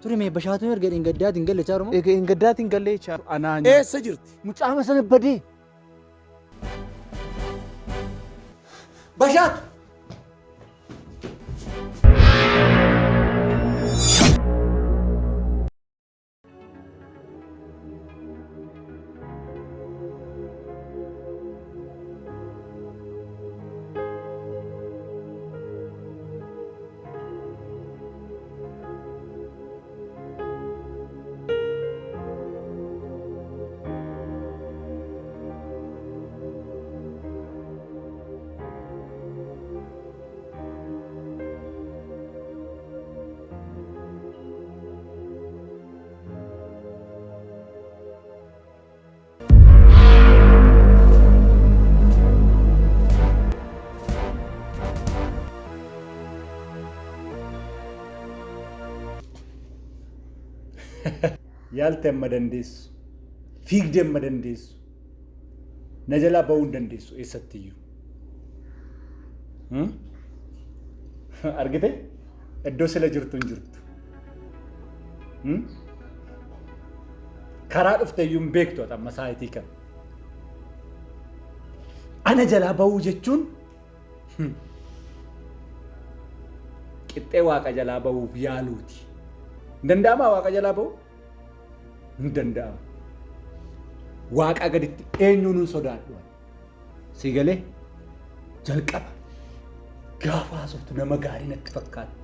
Ture mee bashaatuun erga dheengaddaatiin galle chaarumoo? Eega dheengaddaatiin galle jechaa. Anaa nyaatu. Eessa jirti? Mucaama sana badee. Bashaatu! Yaalte amma dandeessu. Fiigde amma dandeessu. Na jalaa ba'uu hin dandeessu eessattiyyuu. Hmm? Argite? Iddoo sila jirtu hin jirtu. Hmm? Karaa dhufte iyyuu hin beektu ati amma saayitii kana. Ana jalaa ba'uu jechuun qixxee waaqa jalaa ba'uuf yaaluuti. Hin danda'amaa waaqa jalaa ba'uu? Hin danda'amu. Waaqaa gaditti eenyuun hin sodaadhu. ani. Si galee jalqaba gaafa haasoftu nama gaarii natti fakkaatti.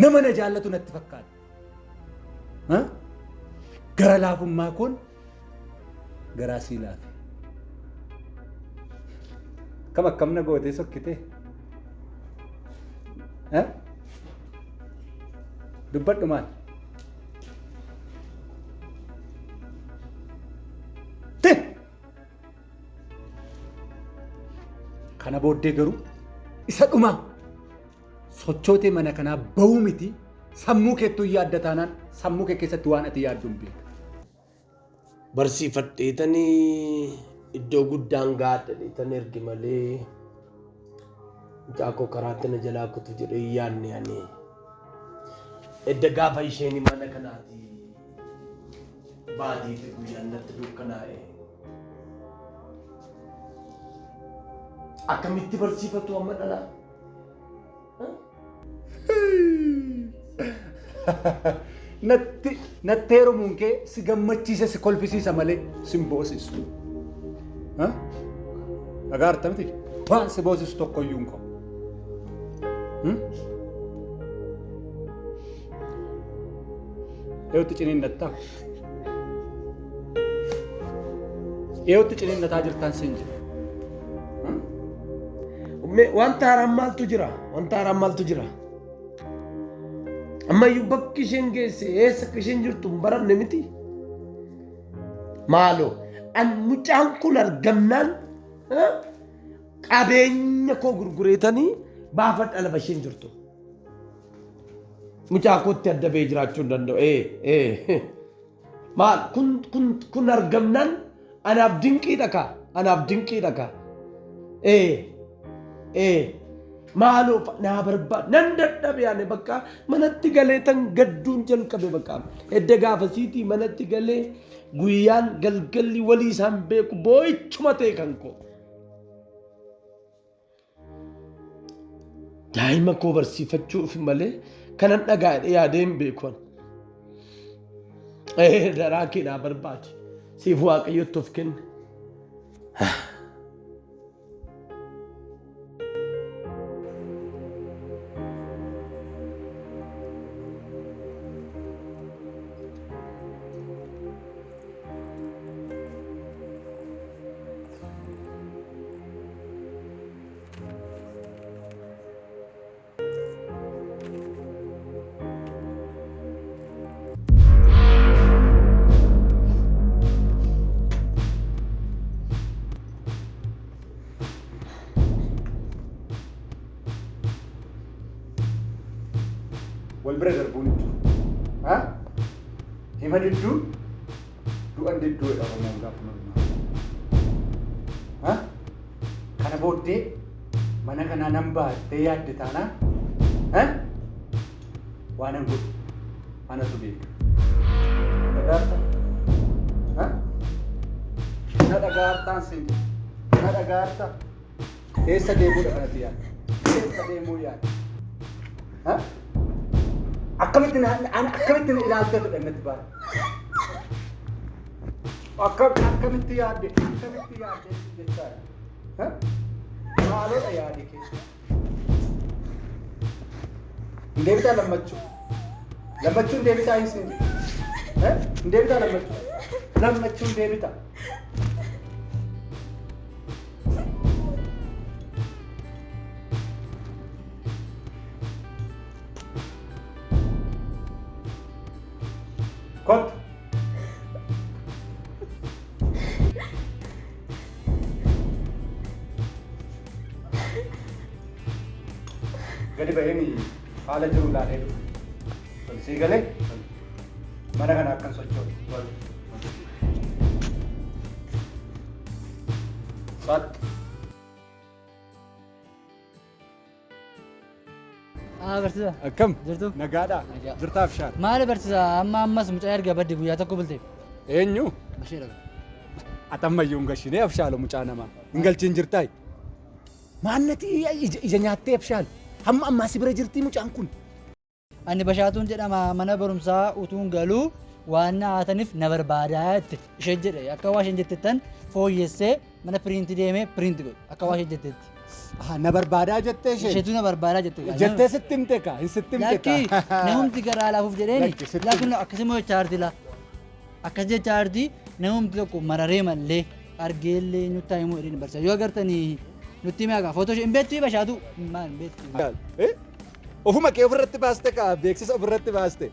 Nama na jaallatu natti fakkaatti. Ha? Gara laafummaa koon garaa sii laafe. Akkam akkam na gootee sokkitee? Ha? Dubbadhu maal? Te! Kana booddee garuu isa dhumaa sochootee mana kanaa ba'uu miti sammuu keettuu yaadda taanaan sammuu kee keessatti waan ati yaaddu hin beeka. Barsiifadheetanii iddoo guddaan gaadhadheetan erge malee mucaa koo karaatti na jalaa kutu jedhee hin yaadne ani. Edda gaafa isheen mana kanaati baateeti guyyaan natti dukkanaa'e. Akkamitti barsiifatu amma dhalaa? Natti natti heerumuun kee si gammachiise si kolfisiisa malee si hin boosisu. Dhagaarta miti? Waan si boosisu tokko iyyuu hin qabu. Dhiyootti ciniinnattaa? Dhiyootti ciniinnataa jirtan siin jedha. Mee wanta haaraan maaltu jira? Wanta haaraan maaltu jira? Ammayyuu bakki isheen geesse eessa akka isheen jirtu hin baramne miti. Maaloo an mucaan kun argamnaan eh, qabeenya koo gurgureetanii baafadha lafa isheen jirtu. Mucaa kootti adda ba'ee jiraachuu hin danda'u. Ee ee. Maal kun kun kun argamnaan anaaf dinqiidha kaa anaaf dinqiidha kaa. Ee ee maaloo naa barbaad nan dadhabe ani bakka manatti galee tan gadduun jalqabe bakka edda gaafasiitii manatti galee guyyaan galgalli walii isaan beeku boo'ichuma ta'e kan koo. Daa'ima koo barsiifachuuf malee kanan dhagaa'e yaadee hin beeku. ani. Daraa kee naa barbaadi. Siif waaqayyotti of kenne. Wal bira darbuun hin jiru. Ha? Hima didduun du'an didduu jedha Oromoon gaafa mammaa. Ha? Kana booddee mana kanaa nan ba'a jettee yaadde taanaan eh? waanan godhu Anatu beeka. Dhagaarta? Na dhagaartaan siin jedhe. Na dhagaarta? Eessa deemuudha kanatti yaadde? Eessa deemuu yaadde? Akkamitti akkamitti na ilaaltee ture natti baala? Akkamitti yaadde? Akkamitti yaadde jechaadha? Maaloodha yaade keessa? Hin deebitaa lammachuu? Lammachuu hin deebitaa hin siin jedhe? Hin deebitaa lammachuu? Lammachuu hin deebitaa? Kottu. Gadi ba'een haala jiru ilaalee dhufe. Sii galee mana kana akkan socho'u. Saatti. Barsiisaa. Akkam? Jirtu? Nagaadhaa? Nagaa. Jirtaaf shaan? Maali barsiisaa amma ammas mucaa erga badde guyyaa tokko bulteef. Eenyu? Basheedha. Atammayyuu hin gashinee abshaalo mucaa namaa. Hin galchiin jirtaayi? Maannati ija nyaattee abshaalo? Hamma ammaa si bira jirtii mucaan kun? Ani Bashaatuun jedhama mana barumsaa utuun galuu waan na haataniif na barbaadaa jette ishee jedhe akka waa isheen jettettan fooyyessee mana piriinti deemee piriinti godhe akka waa isheen jettetti. Na barbaadaa jettee isheen? Isheetu na barbaadaa jette. Jettee sitti himte kaa? Hin sitti himte Lakki kaa? namumti garaa laafuuf jedheeni Lakki sitti lakki akkasuma jechaa jirti laa. Akkas jechaa jirti namumti tokko mararee mallee argeellee nutti haa himu jedheen barsiisa. Yoo agartanii nutti himee hagaa footoo ishee hin beektu Bashaatu maal hin beektu. Ofuma kee ofirratti baaste kaa beeksisa ofirratti baaste.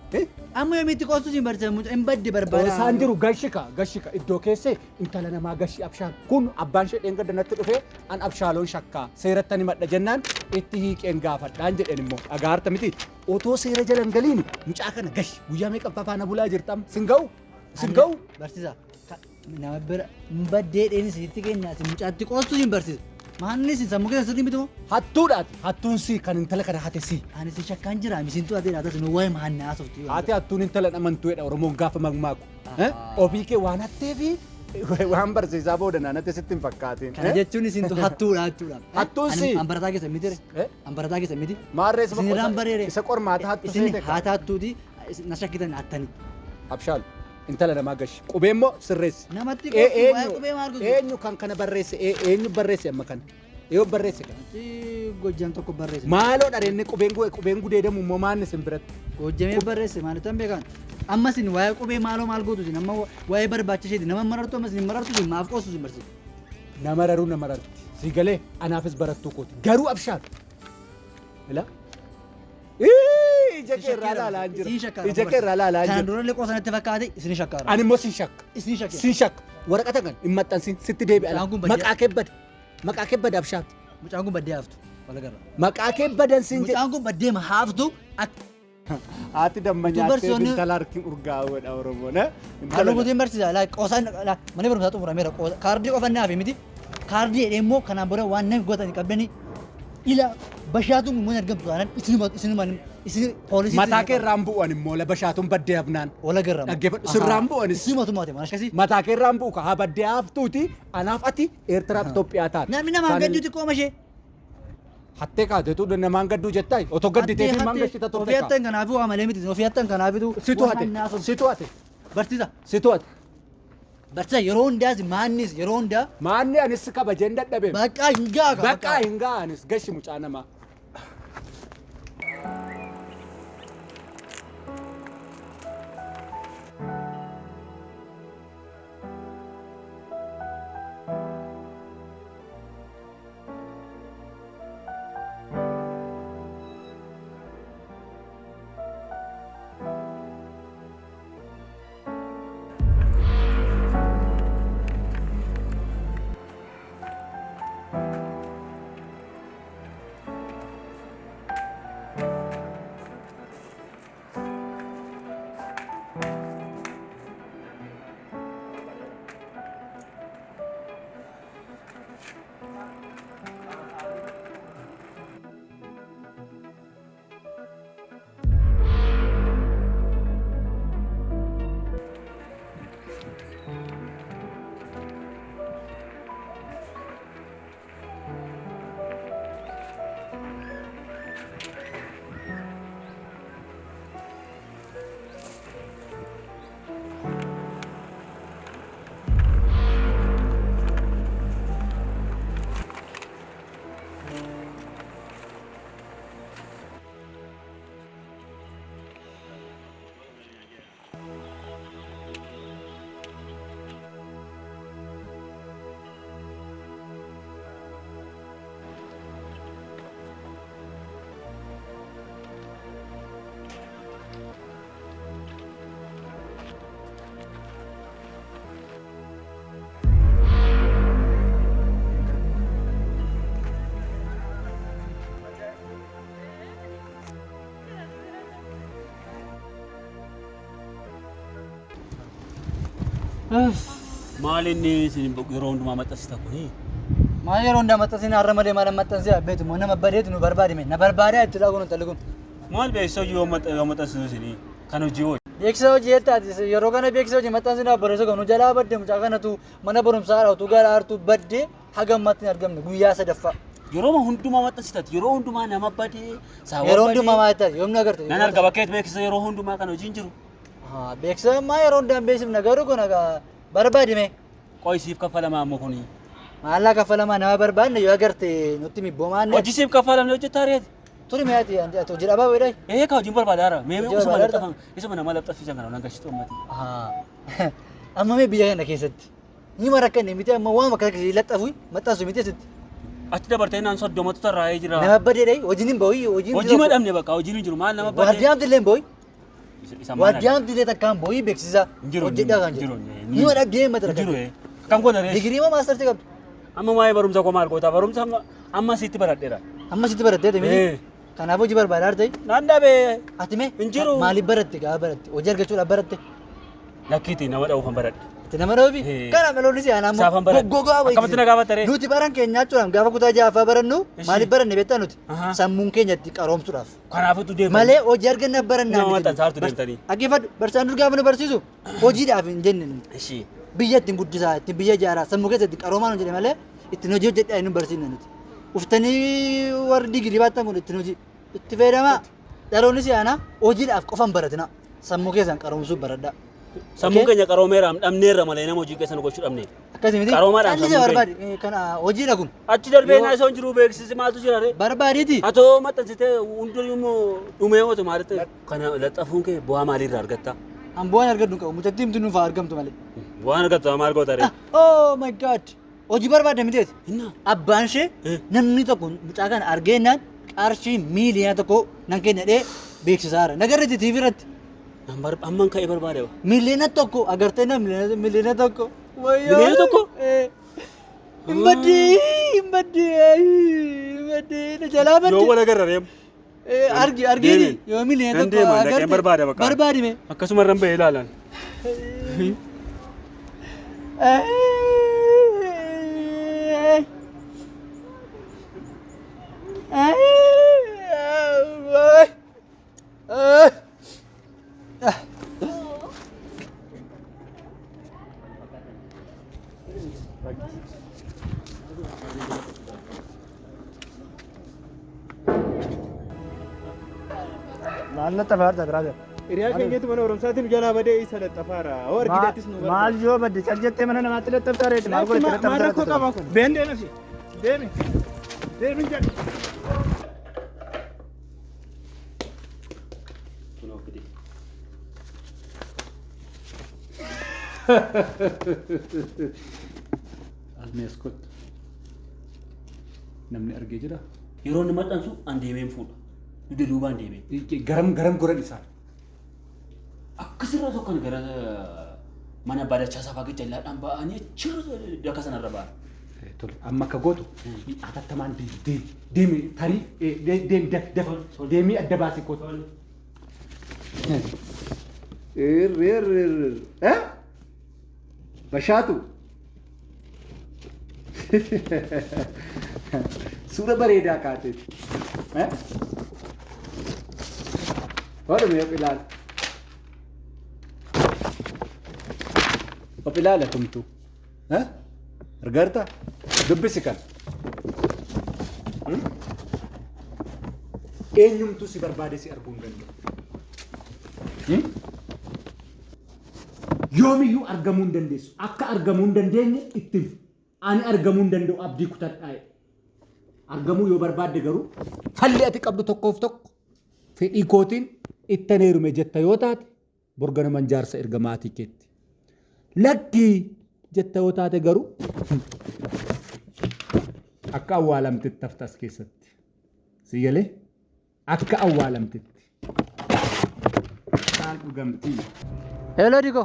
Amma yoomiitti qoostuu siin barsiisa mucaa hin badde barbaada. Qoosaan jiru gashi kaa gashi kaa iddoo keessee intala namaa gashi abshaal kun abbaan ishee dheengadda natti dhufee an abshaaloon shakkaa seeratti ani madha jennaan itti hiiqeen gaafadhaan jedheen immoo dhagaarta miti otoo seera jala hin galiin mucaa kana gashi guyyaa meeqaffaa faana bulaa jirtam sin ga'u sin ga'u. Barsiisa nama bira hin baddee dheeni sitti kennaa si mucaatti qoostuu siin barsiisa. Maanni si sammuu keessa sirrii miti moo? Hattuudhaati hattuun si kan intala kana hate si. Ani si shakkaan jira misintu ati laata sin waa'ee maannaa haasofti. Haati hattuun intala amantuudha Oromoon gaafa mammaaku. Ofii kee waan hatteefi waan barsiisaa booda naannatti sitti hin fakkaatin. Kana jechuun isintu hattuudha jechuudha. Hattuun si. An barataa keessa miti re. An barataa keessa miti. Maarree Isin irraan bareere. isa qormaata hattu Isin seete. haata hattuuti na shakkitan hattani. Abshaal intala namaa gashi qubee immoo sirreessi. Namatti qoostuu waa'ee qubee maal gosu? Eenyu kan kana barreesse eenyu barreesse amma kana? Eenyu barreesse kana? Gojjam tokko barreesse. Maaloo dhareenni qubeen gudeedamu immoo maanni isin biratti? Gojjamee barreesse maalittan beekan? Amma isin waa'ee qubee maaloo maal gootu isin amma waa'ee barbaachisheeti nama marartu amma isin marartu isin maaf qoostu isin barsiisa. Nama raruu nama rarti. Si galee anaafis barattuu kooti. Garuu abshaal. Ila? Ija kee irraa ilaalaa hin jira. Ija kee irraa ilaalaa hin Kanaan jira. dura illee qoosa natti fakkaate isin shakkaara. Ani immoo sin shakka. Isin shakke. Sin shakka. Waraqata kan hin maxxansin sitti deebi'a. Mucaan kun baddee- Maqaa kee bada. Maqaa kee bada abshaal. Mucaan kun baddee haftu. Walagarra. Maqaa kee badan sin jedhe. Mucaan kun baddee haftu akka Haati damma Utuu nyaattee barsiisonni- intala harki urgaa'uudha Oromoon. Halluu guutuun barsiisa. Laa qoosaan laa mana barumsaa xumurameera. Qoosa kaardii qofa naafi miti. Kaardii jedhee immoo kanaan booda waan namni gootan hin qabdanii ila bashaatuun immoo hin argamtu taanaan isinuma isinuma isin poolisii. Mataa kee irraan bu'an immoo la bashaatuun baddee hafnaan. Walagarra. Dhaggeeffadhu sirraan bu'anis. Isinuma tumaate mana akkasii. Mataa kee irraan bu'u haa baddee haftuuti anaaf ati Eertiraaf Itoophiyaa taate. Namni namaan gadduuti qooma ishee. Hattee kaateetu namaan gadduu jettaa otoo gadditee fi maan gashita turte Ofii hattan kanaafuu waa malee miti. Ofii hattan kanaafitu. Situ hate situ hate Barsiisa. situ hate. Barsiisa yeroo hundaas maannis yeroo hundaa. Maanni anis kabajeen dadhabe. Bakka hin ga'a. Bakka hin ga'a anis gashi mucaa namaa. Maal inni isin yeroo hundumaa maxxansita kuni? Maal yeroo hundaa maxxansin har'a malee maal maxxansee beektu moo nama badeetu nu barbaadime na barbaadaa itti laa kun intalli kun. Maal beeksisa hojii yoo maxxansitu isinii kan hojii hojii. Beeksisa hojii jettaati yeroo kana beeksisa hojii maxxansin obboleessa koo nu jalaa badde mucaa kanatu mana barumsaa utuu gara aartuu badde haga ammaatti hin argamne guyyaa sadaffaa. Yeroo hundumaa maxxansitati yeroo hundumaa nama badee saawwa Yeroo hundumaa maal jettaati yoom nu agarte? Nan arga bakkeetti beeksisa yeroo hundumaa kan hojiin jiru. Beeksisa ammaa yeroo hundaa hin beeksifna garuu kun barbaadime. Qoy siif kaffalamaa ammoo kuni. Maallaa kaffalamaa nama barbaadne yoo agarte nutti mibboomaanne. Hojii siif kaffalamne hojjettaa reeti. Turi mee ati ati hojii dhabaa wayiidha? Ee ka hojiin barbaadaara. Mee Hojii isuma barbaadaarta? laxxafan isuma nama laxxafsiisan kana nan gashitu ummati. Amma mee biyya kana keessatti ni marakkanne miti amma waan akka akkasii laxxafu maxxansu miti asitti. Achi dabartee naan 30tu tarraa'ee jira. Nama badeedha hojiin hin bahu hojiin Hojii ma dhabne bakka hojiin hin jiru maal nama badee. Waardiyaan illee hin bahu. Isa maal Waardiyaan illee takkaan bahu beeksisa Hin jiru, hojjedhaa kan hin jedhu. jiru, Ni ma dhabdee mata hin jiru. rakkate. Akkam goona reesh. Digirii moo maastarsii qabdu? Amma waa'ee barumsa koo maal goota barumsa amma sitti baradheera. Amma sitti barattee miti. Kanaaf hojii barbaadaa jirta. Naan dhabee. Ati mee Hin jiru. maaliif baratte gaafa baratte hojii argachuudhaaf baratte? Lakkiiti nama dha'uufan baradhe. Itti nama dha'uufi kana dhaloonni si aanaa Saafan baradhe. goggogaa wayii. Akkamitti na gaafatta ree? Nuti baran keenya jechuudhaan gaafa kutaa ja'affaa barannu Ishi. maaliif baranne beektaa nuti? Ahaa. Sammuun keenya itti qaroomsuudhaaf. Kanaafitu deemtanii. Malee hojii argannaaf barannaa Nama miti. maxxansaa jirtu deemtanii. Dhaggeeffadhu barsiisaan dur gaafa nu barsiisu hojiidhaaf hin jenne nuti. Ishi. Biyya ittiin guddisaa ittiin biyya ijaaraa sammuu keessa ittiin qaroomaa nu jedhe malee ittiin hojii hojjedhaa hin nu barsiisne nuti. Uftanii warri digirii baattan kun ittiin hojii itti fayyadamaa dhaloonni si aanaa hojiidhaaf qofan baratina sammuu keessan qaroomsuuf baradhaa. Sammuun keenya qaroomeera dhabneerra malee nama hojii keessa nu gochuu dhabne. Akkasii miti. Qaroomaadhaan Callisee sammuun barbaadi. Kana hojiidha kun. Achi darbee naa osoo hin jiru beeksisi maaltu jira ree? Barbaadiiti. Atoo maxxansitee hundinuu immoo dhumee ootu maalitti kana laxxafuun kee bu'aa maaliirraa argatta? An bu'aan argadhu hin qabu. Mucattii himtu nuuf haa argamtu malee. Bu'aan argatta maal goota ree? Oh my God. Hojii barbaadde miteeti. Innaa. Abbaan ishee namni tokko mucaa kana argeennaan qarshii miiliyoona 1 nan kenna jedhee beeksisaa jira. Nagarreetti TV irratti. Amman ka'ee barbaade. Miiliyoona 1 agartee na miiliyoona 1. Wayyoo. Miiliyoona 1? Hin baddii hin baddii hin baddii na jalaa Yoo baddi. wal agarra reemu. Argi argiini Deemi. yoo miiliyoona Nan 1 deema, dhaqeen agarte barbaada bakka. barbaadime. Akkasuma irran ba'ee ilaalan. Maal laxxafaarta brother? Hiriyaa keenyatu mana barumsaatiin jalaa badee isa laxxafaara. Hoo argiteettis nu Maal yoo badde cal jettee mana namaatti laxxaftaa reeti maal godhatte Maal laxxaftaa rakkoo qaba kun? Been deemasi. Deemi. Deemi jedhu. Kunoo fide. Almees kottu. Namni argee jira? Yeroo inni maxxansu an deemeen fuudha. Dugda duubaan deemee. Garam garam goran isaan. Akkasirra tokkon gara mana badachaa safaa gajallaadhaan ba'anii achirra daka sanarra ba'an. Tole amma akka gootu hatattamaan deemi deemi deemi tarii deemi daf daf deemii adda baasii kootu. Irri irri irri eh Bashaatu suura bareedaa kaateeti. Eh Hodhume of ilaala. Of ilaala tumtuu. Eh Argarta dubbisi kan. Eenyumtuu si barbaade si arguu hin danda'u. Yoomiyyuu argamuu hin dandeessu. Akka argamuu hin dandeenye itti himi. Ani argamuu hin danda'u abdii kutadhaa jedhe. Argamuu yoo barbaadde garuu falli ati qabdu tokkoof tokko fedhii kootiin ittan heerume jetta yoo taate bor ganaman jaarsa erga maatii keetti. Lakkii jetta yoo taate garuu akka awwaalamtetti hafta as keessatti. Si galee? Akka awwaalamtetti. Isaan dhugamtii. Hello Diko.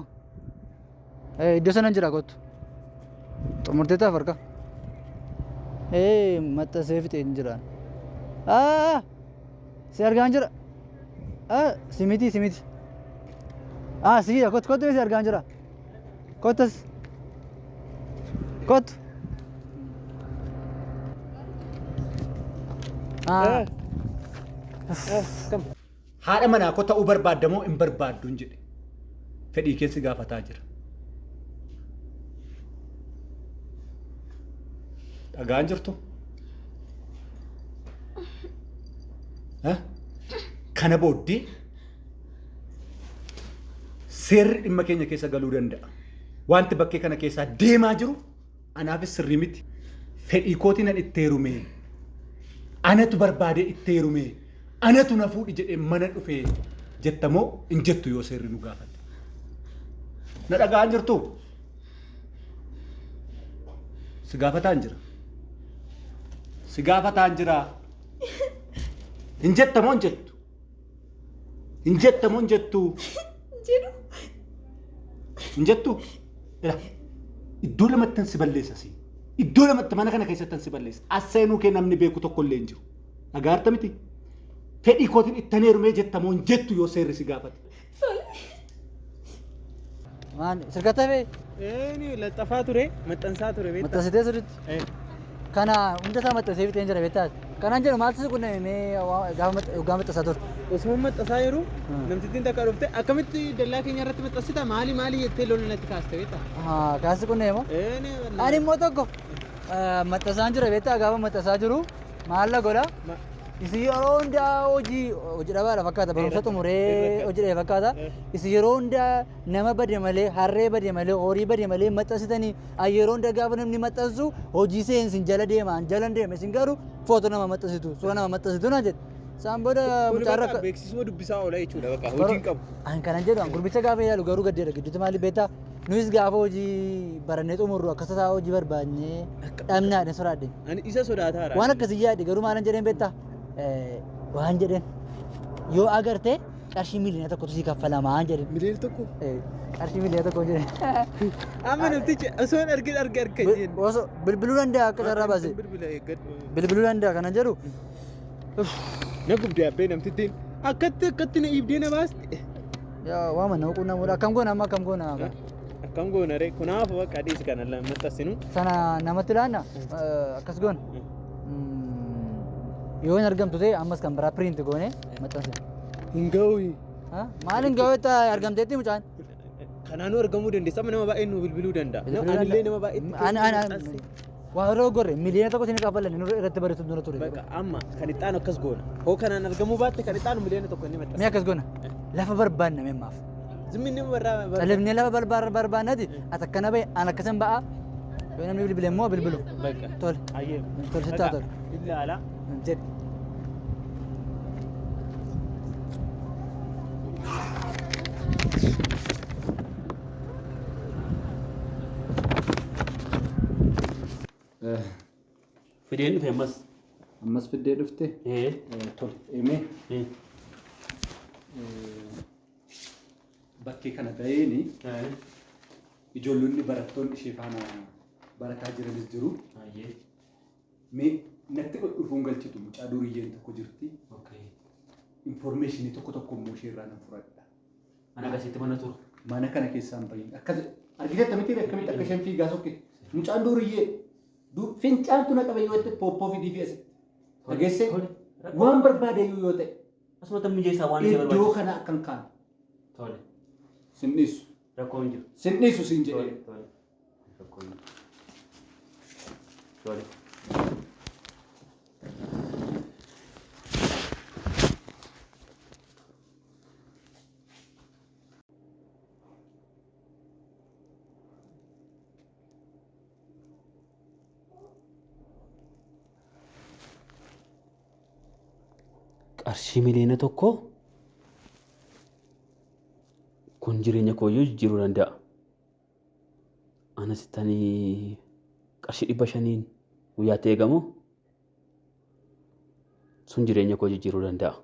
Iddoo sana jira kottu. Xumurtee taaf harka. Maxxansee fixee hin jiraan. Si argaan jira. Si miti si miti. Siidha kottu kottu si argaan jira. Kottas. Kottu. Ah. Haadha manaa koo ta'uu barbaadda moo hin barbaadduun jedhe. Fedhii keessi gaafataa jira. Dhagaan jirtu? Kana booddee seerri dhimma keenya keessa galuu danda'a. Wanti bakkee kana keessaa deemaa jiru anaafis sirrii miti. Fedhii kootiin an itti heerume. Anatu barbaadee itti heerume. Anatu na fuudhi jedhee mana dhufe jettamoo hin jettu yoo seerri nu gaafate. Na dhaga'aan jirtu? Si gaafataan jira. Si gaafataan jira. Hin jettamoo hin jettu? Hin jettamoo hin jettu? Jedhu. Hin jettu? Ila iddoo lamatti si balleessa si. Iddoo lamatti mana kana keessatti si balleessa. As seenuu kee namni beeku tokko illee hin jiru. Dhagaarta miti? Fedhii kootiin ittan heerumee jettamoo hin jettu yoo seerri si gaafate. Maal sirkata fee? Eeni laxxafaa ture maxxansaa ture beektaa. Maxxansitee sirriitti. Kana hunda isaa maxxansee fixeen jira beektaa. Kanaan jedhu maaltu si qunname mee gaafa hoggaa maxxansaa turte? Osoo maxxansaa yeroo namtittiin takka dhufte akkamitti dallaa keenya irratti maxxansita maali maali jettee lola natti kaaste beektaa. Kaasi qunname moo? Eeni. Ani immoo tokko maxxansaan jira beektaa gaafa maxxansaa jiru maal la godha? Isin yeroo hundaa hojii hojii dhabaadha fakkaata barumsa xumuree hojii dhabe fakkaata. Isin yeroo hundaa nama bade malee harree bade malee horii bade malee maxxansitanii yeroo hundaa gaafa namni maxxansu hojii seensin jala deema an jala deema isin garuu footoo nama maxxansitu suura nama maxxansitu naan jedhe. Isaan booda mucaan rakka. Beeksisuma dubbisaa oola jechuudha bakka hojii hin qabu. An kanan jedhu an gurbicha gaafa ilaalu garuu gaddeera gidduutti maaliif beektaa nuyis gaafa hojii barannee xumurru akkas tasaa hojii barbaannee dhabnaadha soraadhe. Ani isa sodaataara. Waan akkasii yaade garuu maalan jedheen beektaa waan jedheen yoo agarte qarshii 1 miiliyoona sii kaffalamaa jedheen. 1 miiliyoona? Qarshii 1 miiliyoona jedheen. Amma namtichi osoo hin argin arge arge jedhe. Osoo bilbiluu danda'a akka carraa baase. Bilbila eeggadhu. Bilbiluu danda'a kanan jedhu. Na gubdee abbee namtittiin akkatti akkatti na ibdee na baaste. Yaa waama nama quunnamuudha. Akkam goona amma akkam goona? Akkam goona ree kunaaf bakka dhiisi kana maxxansinu. Sana namatti laanna akkas goona. Yoo hin argamtu ta'e ammas kan biraa print goone maxxansina. Hin ga'u. Maal hin ga'u itti argamteetti mucaan? Kanaanuu argamuu dandeessa. Amma nama baay'een nu bilbiluu danda'a. Bilbiluu Anillee danda'a. nama baay'eetti An waa yeroo gorre 1 miiliyoona isin kaffallan nurra irratti barreessu dura ture. Bakka amma kan itti aanu akkas goona. Hoo kanaan argamuu baatte kan itti aanu 1 miiliyoona inni maxxansa. Mee akkas goona. Lafa barbaanna meemmaaf. Zimmi nama barraa Califnee lafa barbaannati ati akkana bahe an akkasan ba'a. Yoo namni bilbile immoo bilbilu. Bakka. Tole. Ayyee. Tole sittaa tole. Ilaala. Jedhi. Fideen dhufe ammas. Ammas fiddee dhufte? Ee. Tole, mee bakkee kana ta'eeni ijoollonni barattoonni ishee faana barataa jiranis jiru. Mee natti dhufuun galchitu mucaa duriyyeen tokko jirti. Information tokko tokko immoo ishee irraa nan fudhadha. Mana akkasitti mana turu. Mana kana keessaa hin bahin. Akkas argiteetta miti akkamitti akka isheen fiigaa sokke. Mucaan duriyyee fincaantu na qabe yoo jette pooppoo fidii fi asitti. Dhageessee waan barbaade iyyuu yoo ta'e. Asumatti mijeessaa waan ishee Iddoo barbaachisu. kana akka hin kaane. Tole. Sin dhiisu. Rakkoo hin jiru. Sin dhiisu sin jedhee. Tole. Rakkoo hin jiru. Tole. Qarshii 1 miiliyoona kun jireenya kooyyuu jijjiiruu danda'a. Anas ittanii qarshii 500n guyyaatti eegamu sun jireenya koo jijjiiruu danda'a.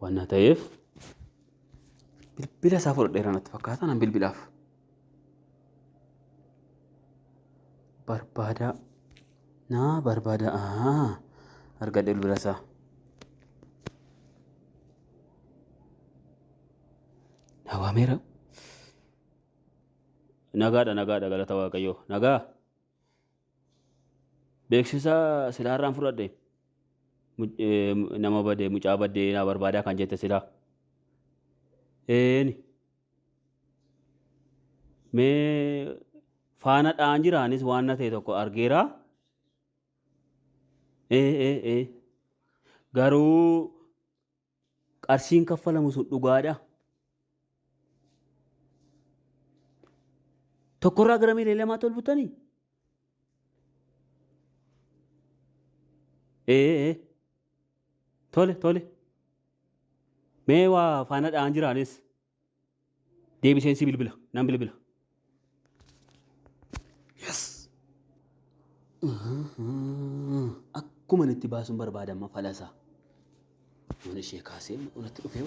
Waan na ta'eef bilbila isaa fudhadheera natti fakkaata nan bilbilaaf. Barbaada naa barbaada argadhe bilbila isaa. Hawaameera. Nagaadha nagaadha galata Waaqayyoo. Nagaa. Beeksisa silaarraan fudhadhe. Nama badee mucaa badee naa barbaadaa kan jette silaa. Eeni. Mee faana dha'aan jiraanis waan na ta'e tokko argeera. Ee ee ee. Garuu qarshiin kaffalamu sun dhugaadha. Tokkorraa gara miila lamaatti ol butanii? Ee ee. Tole tole. Mee waa faana dha'aan jiraanis deebiseen si bilbila nan bilbila. Yes. Akkuma itti baasuun barbaadama falasaa. Mana ishee kaasee onatti dhufee.